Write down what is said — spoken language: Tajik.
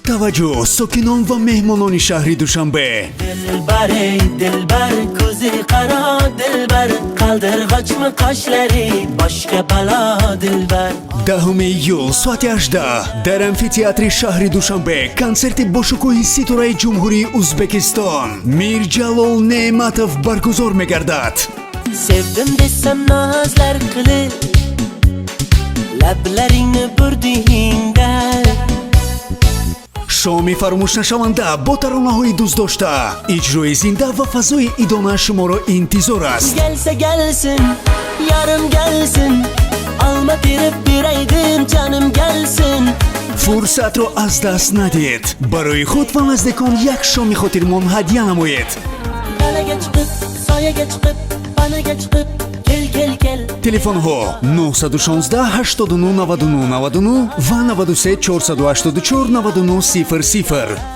Таваҷҷӯҳ, сокинон ва меҳмонони шаҳри Душанбе! Dilbar ey dilbar, ko'zi qaro dilbar, qaldirg'ochmi qoshlari, boshga balo dilbar. 10 июл, соати 18, дар амфитеатри шаҳри Душанбе консерти бошукӯҳи ситораи Ҷумҳурии Узбекистон Мирҷалол Неъматов баргузор мегардад. Sevdim desam nozlar qilib, lablaringni burdingda. Шоми фаромӯшнашаванда бо таронаҳои дӯстдошта, иҷрои зинда ва фазои идона шуморо интизор аст. Gelse gelsin, yarım gelsin. Alma terib beraydim, canım gelsin. Фурсатро аз даст надиҳед. Барои худ ва наздикон як шоми хотирмон ҳадя намоед. Dalaga chiqib, soyaga chiqib, panaga chiqib, kel, kel, kel. Телефонҳо: 916 89 99 99 ва 93 484 99 00.